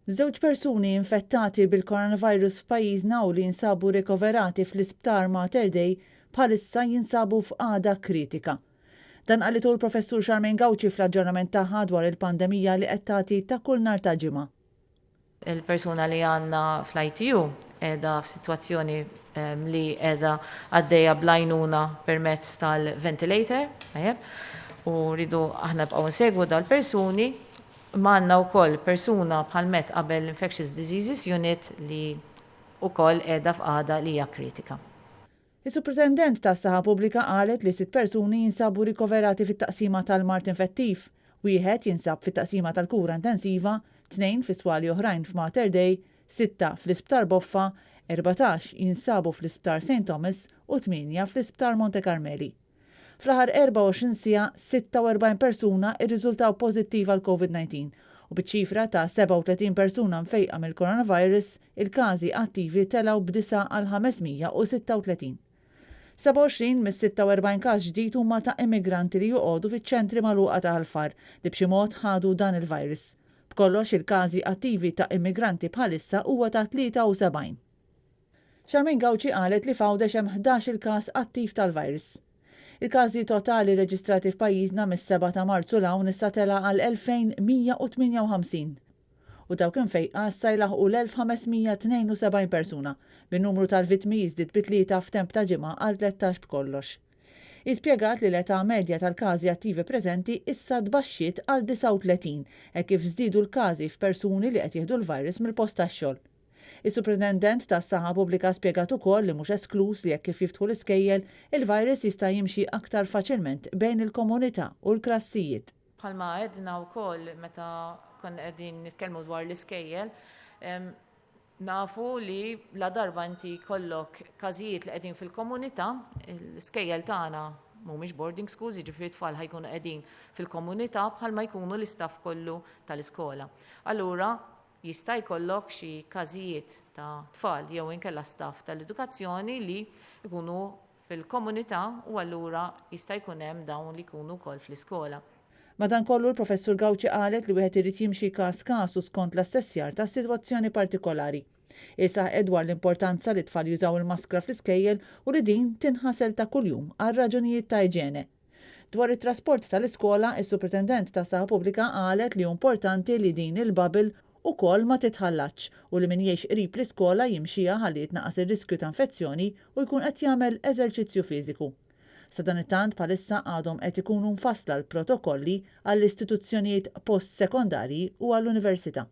Żewġ persuni infettati bil-coronavirus f'pajjiżna u li jinsabu rikoverati fl-Isptar Mater Dei bħalissa jinsabu f'qagħda kritika. Dan qalitu l-Professur Charmaine Gauci fl-aġġornament tagħha dwar il-pandemija li qed tagħti ta' kull nhar ta' Ġimgħa. Il-persuna li għandna fl-ITU qiegħda f'sitwazzjoni li qiegħda għaddejja bl-għajnuna permezz tal-ventilator, tajjeb, u rridu aħna nibqgħu nsegwu dal-persuni. Imma għandna wkoll persuna bħal met qabel l-Infectious Diseases Unit li wkoll qiegħda f'qagħda li hija kritika. Is-Supretendent tas-Saħħa Pubblika qalet li sitt persuni jinsabu rikoverati fit-taqsima tal-mard infettiv, wieħed jinsab fit-taqsima tal-kura intensiva, tnejn fi swali oħrajn f'Mater Dei, sitta fl-Isptar Boffa, 14 jinsabu fl-Isptar Saint Thomas u tmienja fl-Isptar Monte Carmeli. Fl-aħħar 24 siegħa, 46 persuna rriżultaw pożittiv għall-Covid 19 u biċ-ċifra ta' 37 persuna mfejqa mill-coronavirus, il-każi attivi telgħu b'disgħa għal 536. 27 mis-46 każ ġdid huma ta' immigranti li joqogħdu fiċ-ċentri magħluqa ta' Ħal Far li b'xi mod ħadu dan il-virus. B'kollox il-każi attivi ta' immigranti bħalissa huwa ta' 73. Charmaine Gauci qalet li f'Għawdex hemm 11-il każ attiv tal-virus. Il-każi totali rreġistrati f'pajjiżna mis-sebgħa ta' Marzu 'l hawn issa tela' għal 2,158 u dawk imfejqa issa jlaħħqu l-1,572 persuna, bin-numru tal-vittmi jiżdied bi tlieta f'temp ta' ġimgħa għal 13 b'kollox. Hi spjegat li l-età medja tal-każi attivi preżenti issa tbaxxiet għal 39 hekk kif żdiedu l-każi f'persuni li qed jieħdu l-virus mill-post tax-xogħol. Is-Supretendent tas-Saħħa Pubblika spjegat ukoll li mhux eskluż li hekk kif jiftħu l-iskejjel, il-virus jista' jimxi aktar faċilment bejn il-komunità u l-klassijiet. Bħalma għedna wkoll meta konna qegħdin nitkellmu dwar l-iskejjel, nafu li ladarba inti jkollok każijiet li qegħdin fil-komunità, l-iskejjel tagħna mhumiex boarding schools, jiġifieri t-tfal ħa jkunu qegħdin fil-komunità bħalma jkunu l-istaff kollu tal-iskola. Allura Jista' jkollok xi każijiet ta' tfal jew inkella staff tal-edukazzjoni li jkunu fil-komunità u allura jista' jkun hemm dawn li jkunu wkoll fl-iskola. Madankollu l-Professur Gauci qalet li wieħed irid jimxi każ każ u skont l-assessjar tas-sitwazzjoni partikolari. Hi saħqet dwar l-importanza li t-tfal jużaw il-maskra fl-iskejjel u li din tinħasel ta' kuljum għal raġunijiet ta' iġene. Dwar it-trasport tal-iskola, is-Supretendent tas-Saħħa Pubblika qalet li hu importanti li din il-bubble ukoll ma titħallatx u li min jgħix qrib l-iskola jimxiha ħalli jitnaqqas ir-riskju ta' infezzjoni u jkun qed jagħmel eżerċizzju fiżiku. Sadanittant bħalissa għadhom qed ikunu mfassla l-protokolli għall-istituzzjonijiet post-sekondarji u għall-università.